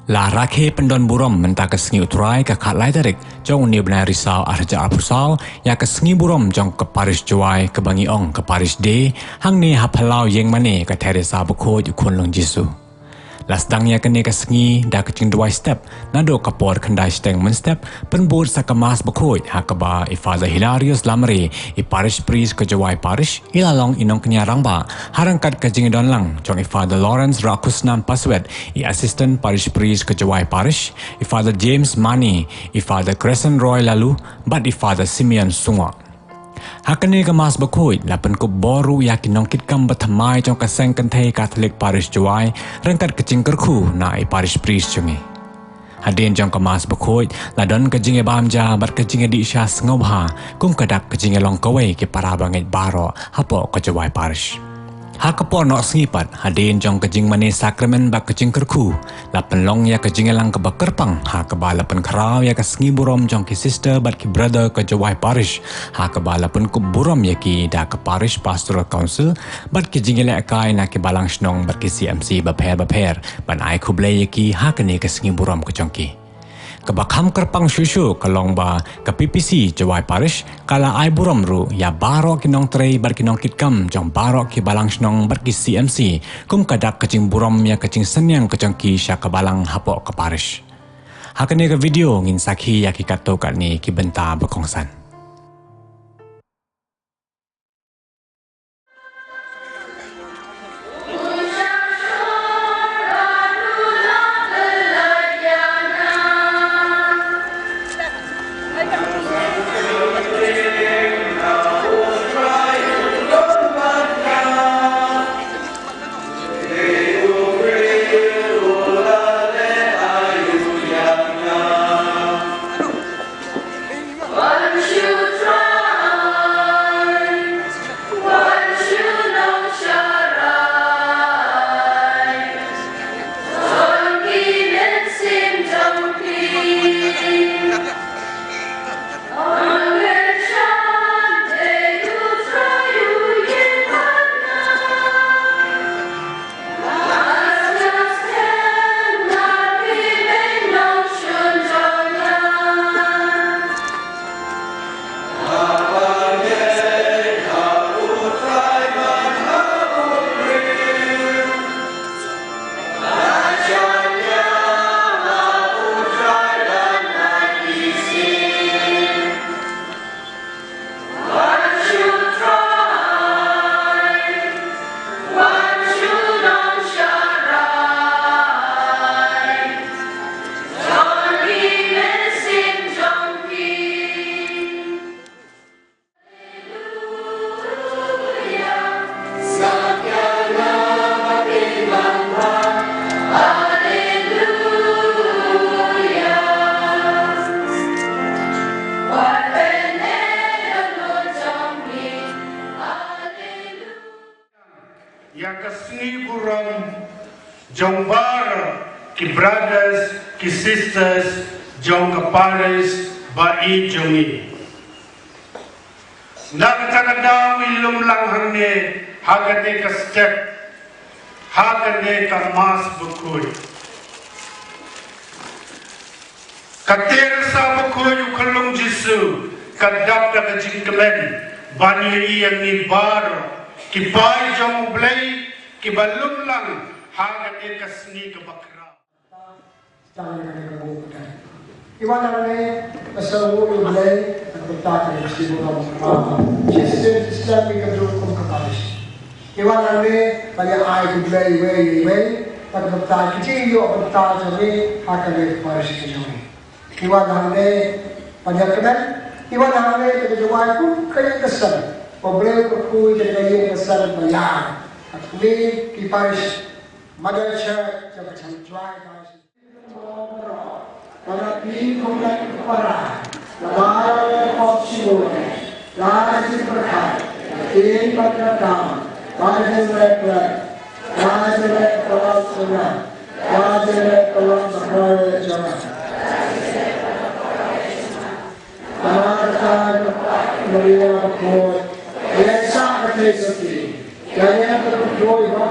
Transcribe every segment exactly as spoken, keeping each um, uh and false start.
La rakhe pyndon burom mynta ka sngi U Trai ka khatlai tarik jong une u bnai Risaw arhajar arphew saw ïa ka sngi burom jong ka parish Jowai kaba ngi ong ka parish day, hangne ha phyllaw ïing mane ka Theresa bakhuid u khunlung Jisu. La sdang ïa kane ka sngi da ka jingduwai step naduh ka por khyndai shiteng mynstep, pynbud sa ka Mass bakhuid ha kaba i Father Hilarius Lamare, i parish priest ka Jowai parish, i la long i nongkñia rangbah ha ryngkat ka jingdon lang jong i Father Lawrence Rakhusnam Paswet, i assistant parish priest ka Jowai parish, i Father James Mani, i Father Crescent Roy Lalu bad i Father Simeon Sungwa. Ha kane ka Mass bakhuid la pynkup bor ruh ïa ki nongkitkam bathymmai jong ka seng kynthei Katholik parish Jowai ryngkat ka jingkyrkhu na i parish priest jong ngi. Hadien jong ka Mass bakhuid la don ka jingïabam ja bad ka jingïadih sha sngewbha kum ka dak ka jingïalong kawei ki para bangeit baroh hapoh ka Jowai parish. Ha ka por noh sngi pat, hadien jong ka jingmane sakramen bad ka jingkyrkhu, la pynlong ïa ka jingïalang kaba kyrpang ha kaba la pynkhraw ïa ka sngi burom jong ki sister bad ki brother ka Jowai parish, ha kaba la pynkup burom ïa ki da ka parish pastoral council bad ki jingïalehkai na ki balang shnong bad ki C M C bapher bapher ban ai khublei ïa ki ha kane ka sngi burom ka jong ki. Kaba kham kyrpang shuh shuh ka long ba ka P P C Jowai parish ka la ai burom ruh ïa baroh ki nongtrei bad ki nongkitkam jong baroh ki balang shnong bad ki C M C kum ka dak ka jingburom ïa ka jingsynñiang ka jong ki sha ka balang hapoh ka parish. Ha kane ka video ngin sakhi ïa ki katto katne ki bynta ba kongsan. Ïa ka sngi burom jong baroh ki brothers, ki sisters jong ka parish ba ïeit jong ngi. Na kata ka daw ngi lum lang hangne ha kane ka step, ha kane ka Mass bakhuid. Ka Teresa bakhuid u khunlung Jisu ka dap da ka jingkmen ban ïohi ïa ngi baroh ki paid jong U Blei kiba lum lang ha kane ka sngi kaba khraw. Tang ïa kane ka buk ka. Ki wan hangne ka sngewbha U Blei, ka bynta ka sngi burom ka. Shisien shisien ki ka duk kum ka parish. Ki wan hangne ban ïa ai U Blei iwei iwei, ka bynta ki jingïoh bynta jong ngi ha kane ka parish ka jong ngi. Ki wan hangne ban ïa kmen, ki wan hangne ka jingwan kum ka ïing ka sem. U Blei u kyrkhu ïa ka ïing ka sem ba ïa ka kmie ki parish, Mother Church jong ka Jowai Diocese. Para phi kum na ki para, na para pop shimone, la shi pyrkhat, la kin pat na kam, ba na jin rek rek, la jin rek tolak suna, la jin rek tolak sakrai jana. Marta, Maria bakhuid, ïa sa ka thei sa ki, ïa ïa ka bakhuid ba,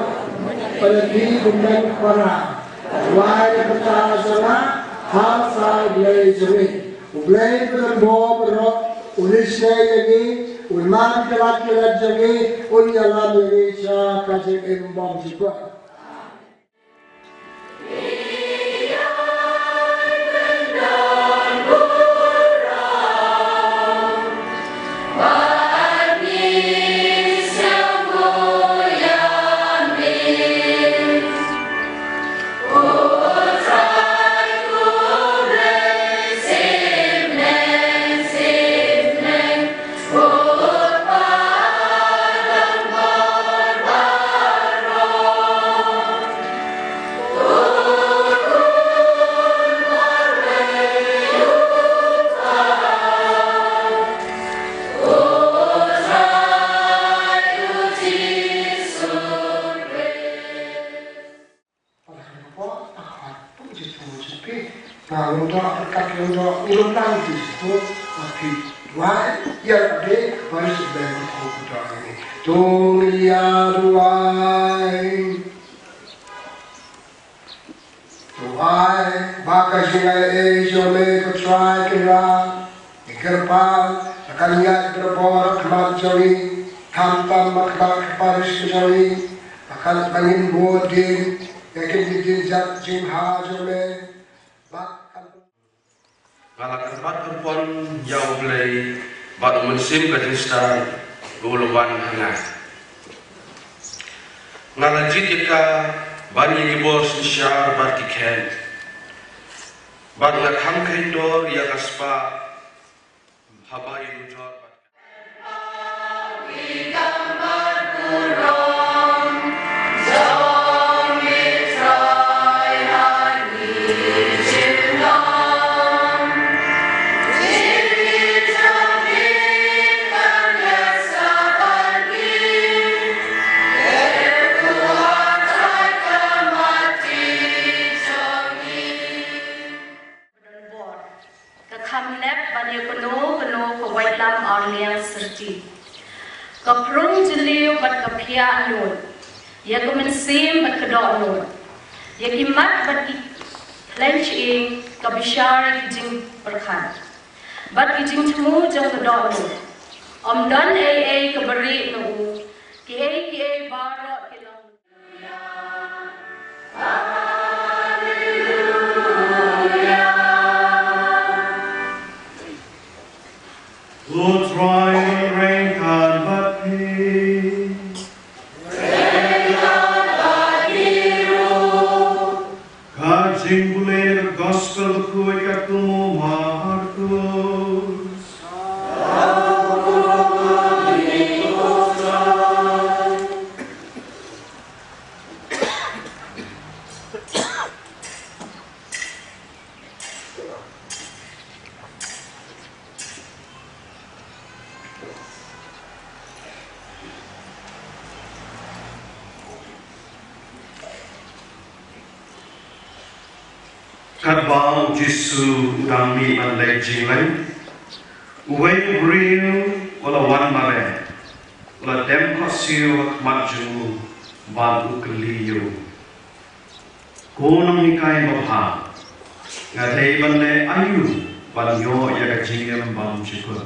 para phi kum na ki para, Wai da kata zama ha sa Blei jong ngi. U Blei ba don bor baroh u leh shisha ïa ngi, u man ka lad ka lad jong ngi, un ïalam ïa ngi sha ka jingim bymjukut. To ai ba ka jingai ei jong me, ko Trai Kynrad, ngi kyrpad ba kan ïaid barabor ha khmat jong ngi, khamtam ha khmat ka parish ka jong ngi, ba kan, ba ngin bud dien ïa ki jingïeit jingbha jong me. Ba kan Nga la kyrpad kyrpon ïa U Blei bad U Mynsiem ka jingstad ba u la wan ha nga. Nga la jied ïa ka ban ïa ki bor synshar bad ki khet, bad nga kham kyndoh ïa ka spah haba ïanujor bad ka Ka kham nep ban ïa kano kano ka waitlam arliang syrti. Ka prung jylliew bad ka phiah nud, ïa ka mynsiem bad ka dohnud, ïa ki mat bad ki khlem shyieng ka bishar ïa ki jingpyrkhat bad ki jingthmu jong ka dohnud. Ym don ei ei ka barieh na u, kiei kiei baroh ki long. Ko Trai, ngi reng kan bad phi. Ka jingpule na ka Gospel bakhuid katkum u Markos. Katba u Jisu u dang mih ban leit jingleit, uwei u briew u la wan mareh, u la dem khohsiew ha khmat jong u bad u kylli ïa u, Ko nonghikai babha, nga dei ban leh aïu ban ïoh ïa ka jingim bymjukut?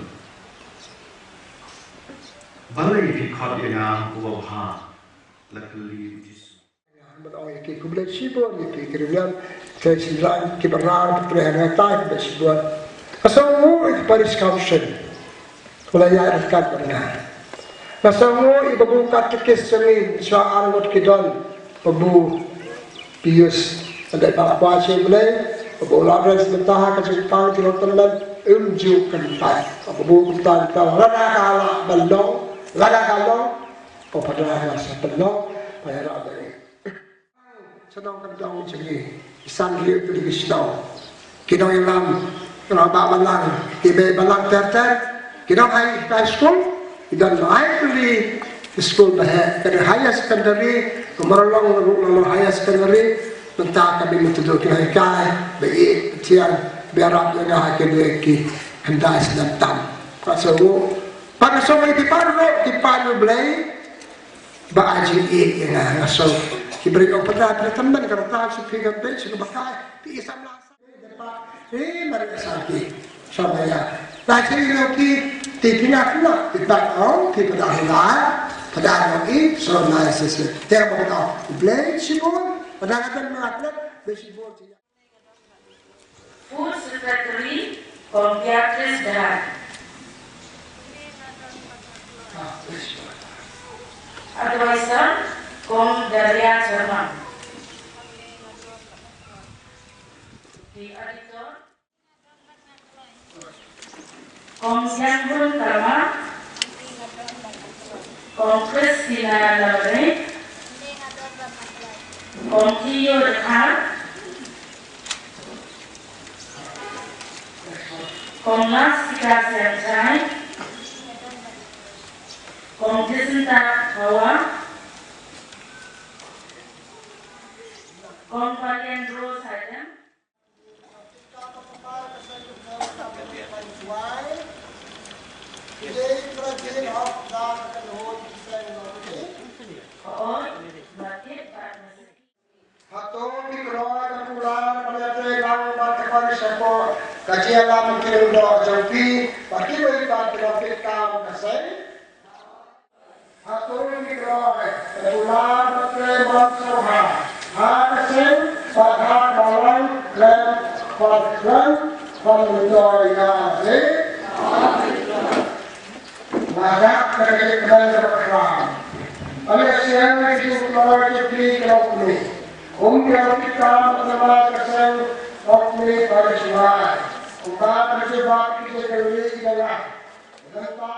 Balei phi khot ïa nga u babha? La kylli u Jisu. Ban ong ïa ki khublei shibun ïa ki, ki riewniam, ki shynrang, ki para, ki para, khublei shibun. Ka song mu ïa ki parish council. Ko la ïa ryngkat bad nga. Nga sngew i babu katekis jong ngi, sha ar ngut ki don, babu Pius, ka dei ba kwah sha U Blei, babu Lawrence mynta ha ka jingpang jong ka tymmen, um ju kyntait. Babu kyntait, lada ka lah ban long, lada ka long, ko Phadar nga sa pynlong, ba ïa la dei. Shnong kyndong jong ngi, ki san hynriew tylli ki shnong. Ki nongïalam, ki nongbah balang, ki bei balang ter ter, ki nong high, high school, ki don high tylli ki skul ba heh, ka dei higher secondary, ka Mawlong ruh long higher secondary, mynta ka dei mynta ki nonghikai, ba ïeit, ba thiang, ba ïarap ïa nga ha kine ki khyndai snem tam. Ka shu, pa ka shu ki pa ruh, ki pa ruh Blei, ba ai jingïeit ïa nga, nga sngew Ki briew ong, Padraiñ, Padraiñ, tang ban ka rta sha phi, ka beit sha ka bakai, phi i samla sa. Ri mar sa ki. Sha ba ïa. La chi ïa ki, ti phi na phi na, ti pat ong, ti Padraiñ hi la. Padraiñ ong i, so nice is it. Te ba ka ong, Blei shibun, Padraiñ ka dan ma plet, Blei shibun ti. Food Secretary, Kong Beatrice Dkhar. Advisor, Kong Daria Sharma. The Auditor, Kong Siangbun Karma, Kong Christina Lamre, Kong Theo Dkhar, Kong Lasika Siangshai, Kong Jacinta Hawa, Kong Palian Rose Adam. Hato ki kloi ka kular ka pynïatrei lang bad ka pynshapor ka jingïalam ki lyngdoh jong phi bad kiwei pat ki nongtrei kam ka seng? Hato ki kloi ka kular ka trei bad sngewbha ha ka seng bad ha ka balang khlem bad khlem bad lyngdoh ïa lade? Nga dak ka jingkmen kaba khraw. Ban ïashem ïa ki jingkloi jong phi ki longkmie. Kum ki nongtrei kam ba thymmai ka seng, longkmie ba shuwa. Kumba ka jubab ki jingkylli ïa nga. Lem pa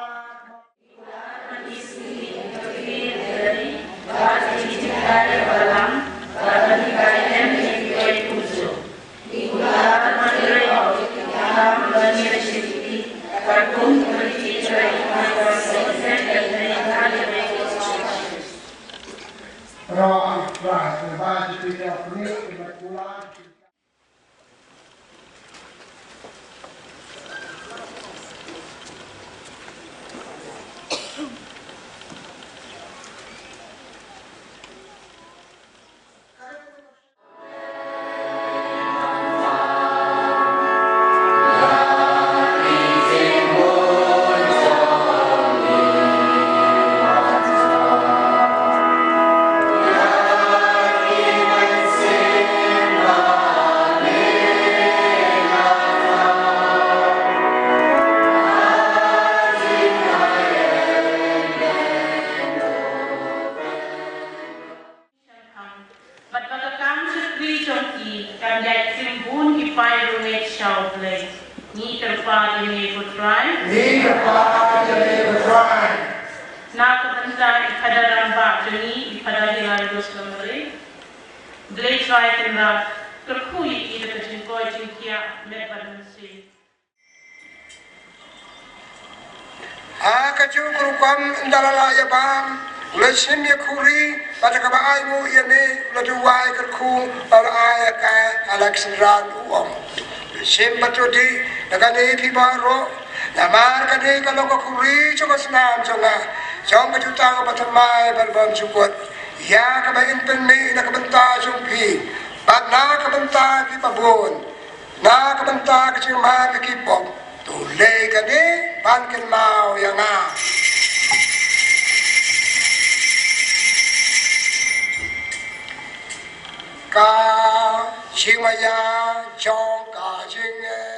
Bad ba ka kam shakri jong ki kan ïaid sngewbha ki paidbah sha U Blei. Ngi kyrpad ïa me ko Trai. Ngi kyrpad ïa me ko Trai. Na ka bynta i Phadar rangbah jong ngi, i Phadar Hilarius Lamare. Blei Trai Kynrad, kyrkhu ïa ki da ka jingkoit jingkhiah met bad mynsiem. Ha kajuh ka rukom ynda la lah ïa bam, u la shim ïa ka khuri, bad da kaba ainguh ïa me, u la duwai kyrkhu, bad u la ai ïa ka ha la ka synran u ong. Shim bad to dih na kane phi baroh, namar kane ka long ka khuri jong ka snam jong nga, jong ka jutang ba thymmai bad bymjukut, ïa kaba in pynmih na ka bynta jong phi, bad na ka bynta kiba bun. Na ka bynta ka jingma ka ki pop, to leh kane ban kynmaw ïa nga. Ka jingmaïa jong ka jingeh.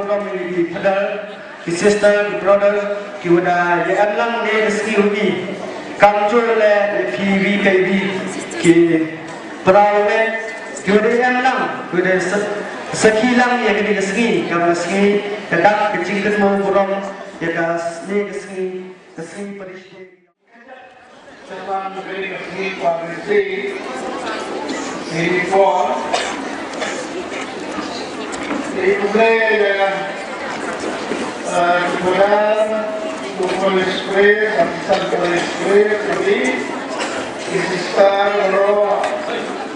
Ngan kyntu ïa ki father, ki sister, ki brother, ki wada ïa em lang ne ka sngi uni. Kam ju leh ïa phi wi phi wi ki para met, ki wada ïa em lang, ki wada sa-, sakhi lang ïa kane ka sngi, ka sngi, ka dak, ka jingkynmaw burom ïa ka sngi, ka sngi, ka sngi parish. Sha ban bri ka sngi Father's Day, ngi por ngi khublei ïa, eh, ki brother, ki parish priest, assistant parish priest, ki, ki sister, baroh,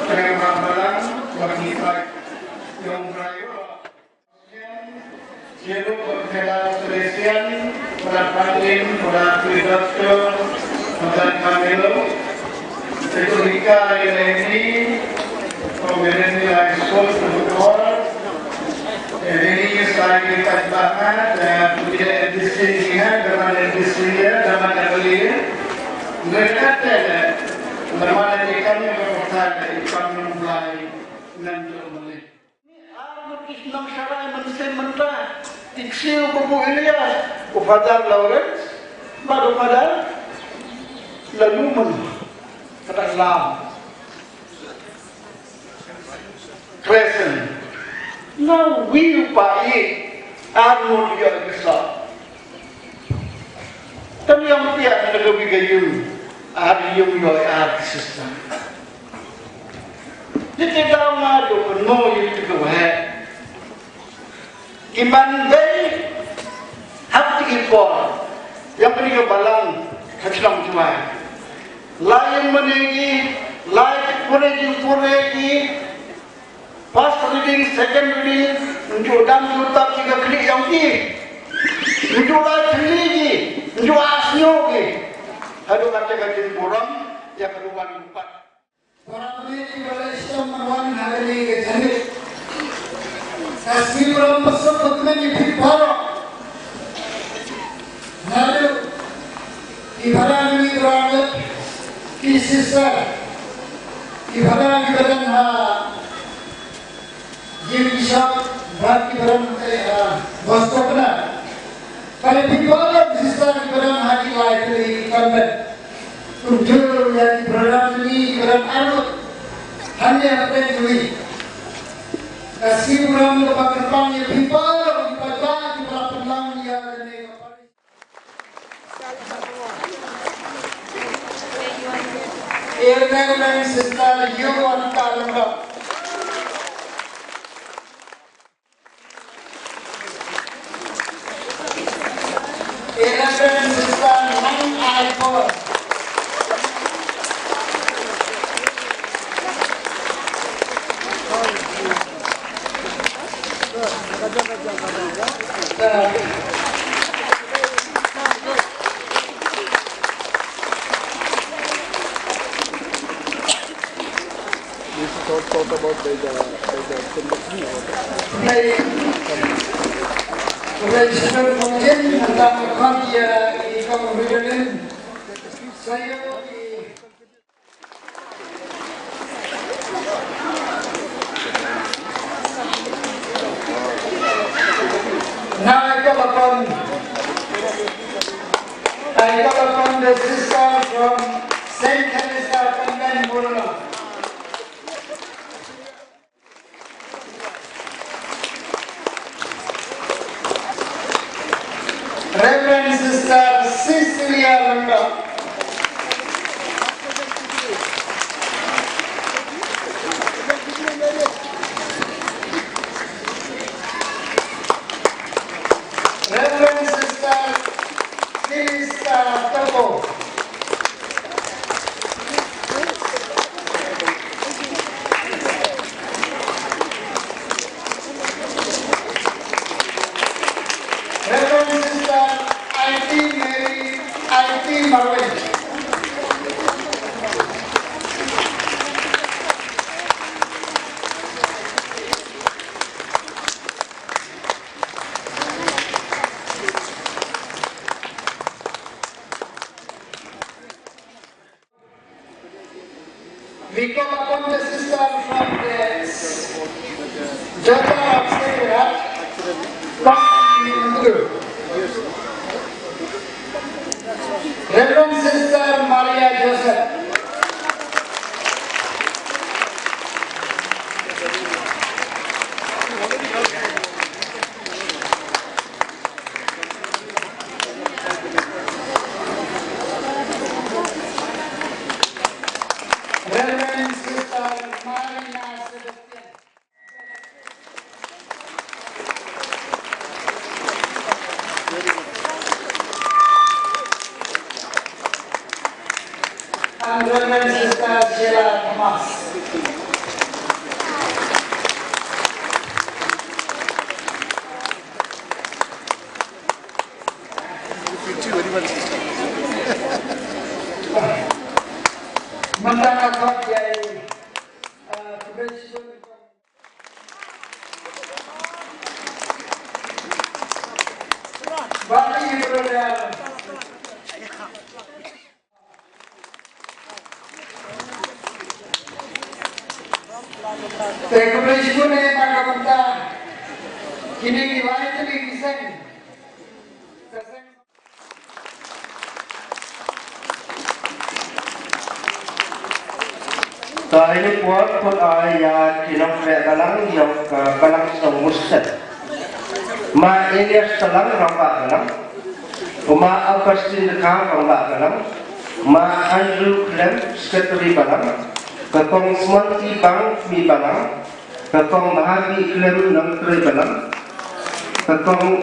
ki rangbah balang, bad ki paid jong U Trai baroh. Ïa ruh u Brother Salesian, Brother Patin, Brother Doctor, Brother Camilo. Ïa ruh u Rika ïa lehni, from Millennium High School, Singapore. Ïa lehni ïa sai ïa kat bahat, ïa putih ïa M D C ïa, daman M D C ïa, daman M L A ïa. Mereka tele, daman ïa ikan ïa ka putih ïa ikan nong blai, nan jong Malay. Ar ngut ki nongshakri mynsiem mynta, i ksiew u Babu Elias, u Father Lawrence, bad u Father Laluman, kata Lam. Crescent. Na wi u pa i, ar ngut ïa ki sa. Kan ïa piak na ka wi ka ïung, ar ïung ïoh ar ki sister. Te te daw nga ïoh pynmih ïa ki tu he. Ki man dei hap ki por. Ïa kani ka balang ka shnong Jowai. Lai ïa mane ki, lai ki pure ki pure ki. First reading, second reading, nju dang ju tap ki ka kli ïong ki. Nju lai kli ki, nju asnyo ki. Haduh kata ka jingburom, ïa ka duwan empat. Para bangeit kiba la ïashem ban wan ha kane ka janmiet. Ka sngi burom basuk ba kmen ïa phi baroh. Naduh ki para ngi, para ngi, ki sister, ki para ngi ba don ha ïing bishop bad ki ba don ha, eh, Bosco Kna. Bad ïa phi baroh ki sister ki ba don ha ki lai tylli ki convent. Kumjuh ïa ki brother jong ngi ki ba don arngut. Hangne ha pdeng jong ngi. Ka sngi burom kaba kyrpang ïa phi baroh ki paidbah kiba la pynlong ïa kane ka parish. Reverend Sister Yu Wan Ka Lyngdoh. Reverend Sister Nang Ai Por. This is all thought about by the, by the committee or Reverend Sister Mungkin, hangta ka khot ïa i kong Reverend. Sa ïoh i Na ka ba pon, na ka ba pon the sister from Saint Teresa Convent, Murang'a. Reverend Sister Cecilia Lyngdoh. We call upon the sister from the Jota of Sacred Heart, Lord Minggu. Reverend Sister Maria Joseph. Reverend Sister Marina Sebastian. And Reverend Sister Sheila Thomas. Mynta nga khot ïa i, uh, Khublei shibun. Bati brother. Te khublei shibun ïa ka bynta kine ki lai tylli ki seng. Ka seng. Te ha kane ka por khot ai ïa ki nongtrei balang jong ka Balang Shnong Murshid. Ma Elias Salang, rangbah balang. U Ma Augustine Dkhar, rangbah balang. Ma Andrew Khlem, secretary balang. Ka Kong Smonti Bang, kmie balang. Ka Kong Bhabi Khlem, nongtrei balang. Ka Kong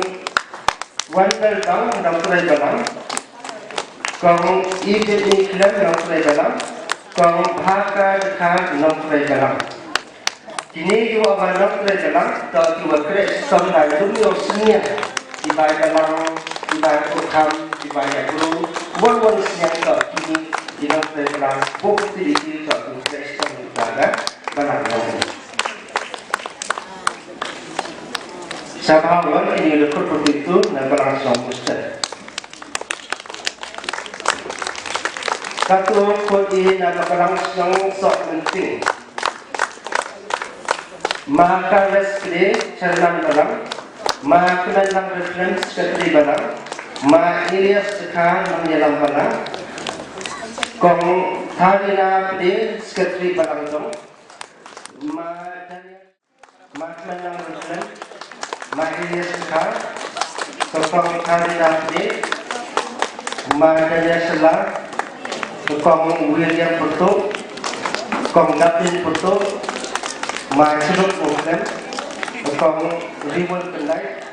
Wandel Bang, nongtrei balang. Kong Ibit Ni Khlem, nongtrei balang. Kong Bhaka Dkhar, nongtrei balang. Kine kiwa ba nongtrei balang, to kiwa trei shitom da lum ïoh sniang. Ki bai balang, ki bai program, ki bai ïa bru, wan wan sniang to kine ki nongtrei balang, bok ti di ki to ki trei shitom da balang. Sngewbha wan ïa ki record photo itu na Balang Shnong Murshid. Katto khot i na ka Balang Shnong Sohmynting. Ma Kares Kdee, chairman balang. Ma Kmenlang Reflem, secretary balang. Ma Elias Dkhar, nongïalam balang. Kong Tharina Kdee, secretary balang jong. Ma Daniel Ma Kmenlang Reflem, Ma Elias Dkhar, ka Kong Tharina Kdee, Ma Daniel Shylla, ka Kong William Pyrtuh, Kong Dapin Pyrtuh, Ma Chiruk Reflem, ka Kong Riwon Kyndait,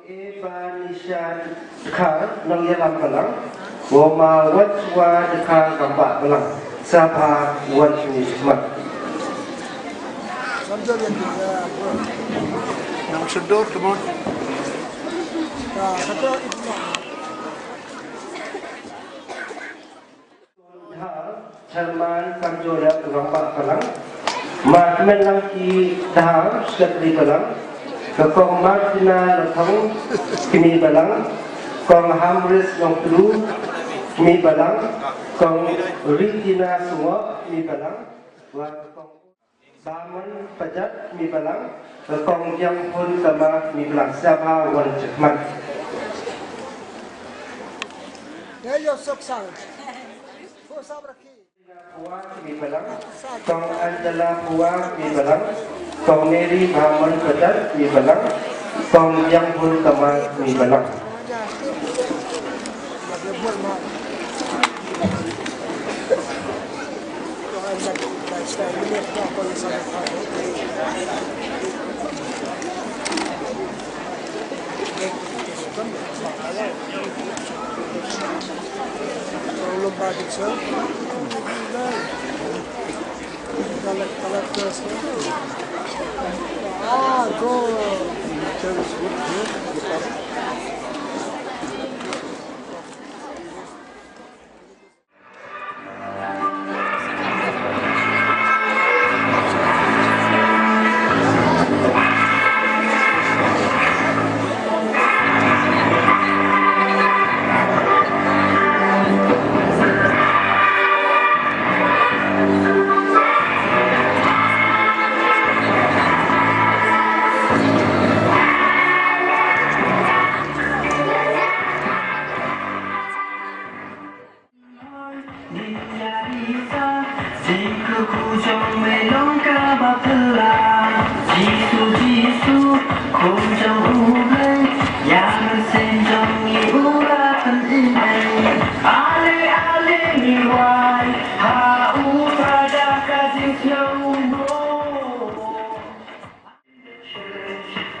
Eva Nisha Dkhar, nongïalam balang, wa ma Watchwa Dkhar, rangbah balang, sngewbha wan sha ngi shakhmat. Nang sudor, come on. Dkhar, chairman kamjor ïa ka rangbah balang. Ma Kmenlangki Dkhar, secretary balang. Ka Kong Martina Lathong, kmie balang. Kong Hamris Nongtdu, kmie balang. Kong Ritina Sungoh, kmie balang. Wa ka Kong Bamon Pajat, kmie balang, ka Kong Jangphun Kama, kmie balang, sngewbha wan shakhmat. Pua, kmie balang, Kong Angela Pua, kmie balang, Kong Mary Bamon Pajat, kmie balang, Kong Jangphun Kama, kmie balang.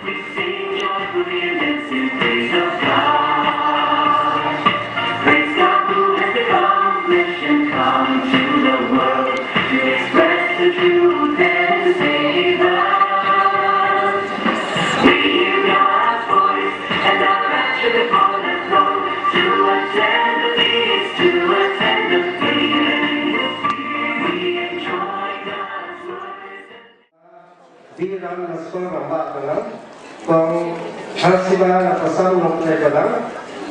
We sing joyfully and dancing praise of God. Praise God who has become flesh and come to the world to express the truth and to save us. We hear God's voice and are raptured upon the throne to attend the feast, to attend the feast. We enjoy God's word. Biram Nongkhreh Rangbah Balang, Kong Harsima Nongkhreh Balang,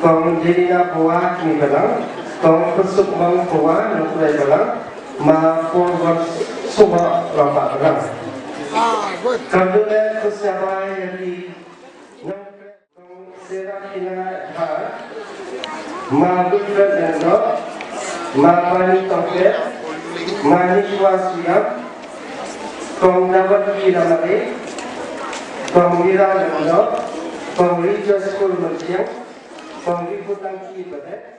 Kong Delina Bawa Kni Balang, Kong Pesuk Mong Bawa Nongkhreh Balang, ma Purwan Suma Rangbah Balang. Kong Dule Kusyabai Yaki Nongkhreh. Kong Serafina Dhar, ma Wilfred Lyngdoh, ma Bani Tongkhet, ma Nishwa Suyam, Kong Dawat P Lamare, Kong Mira Lyngdoh, Kong Rejoice Kul Myrtiang, Kong Riputang P Badet.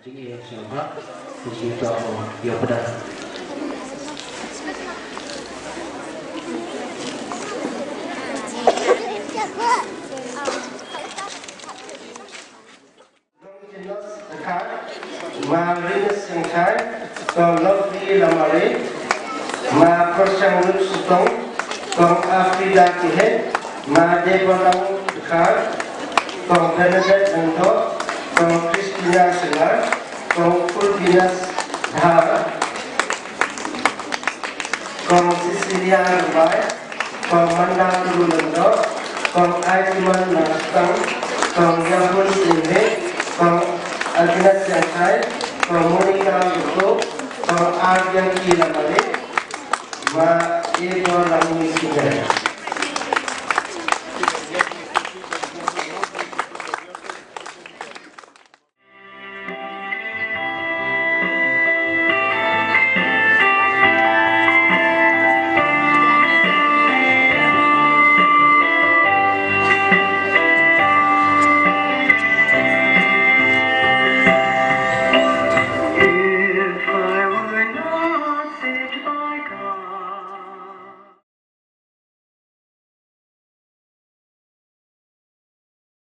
Jingïaseng bha, jingïaseng bha, ïa pdeng. Dkhar, ma Rinus Syngkhai, Kong Lovely Lamare, ma Persang Lut Sutong, Kong Afrida Kihek, ma Debalang Dkhar, Kong Bernadette Nangtok, Kong Christina Sengar, Kong Purbinas Dhar, Kong Cecilia Rubai, Kong Manda Tulu Lendok, Kong Aiman Nastang, Kong Yabun Singhe, Kong Agnes Yangkai, Kong Monica Luko, Kong Ardian Kilamari, ma Edo Langmi Singhe.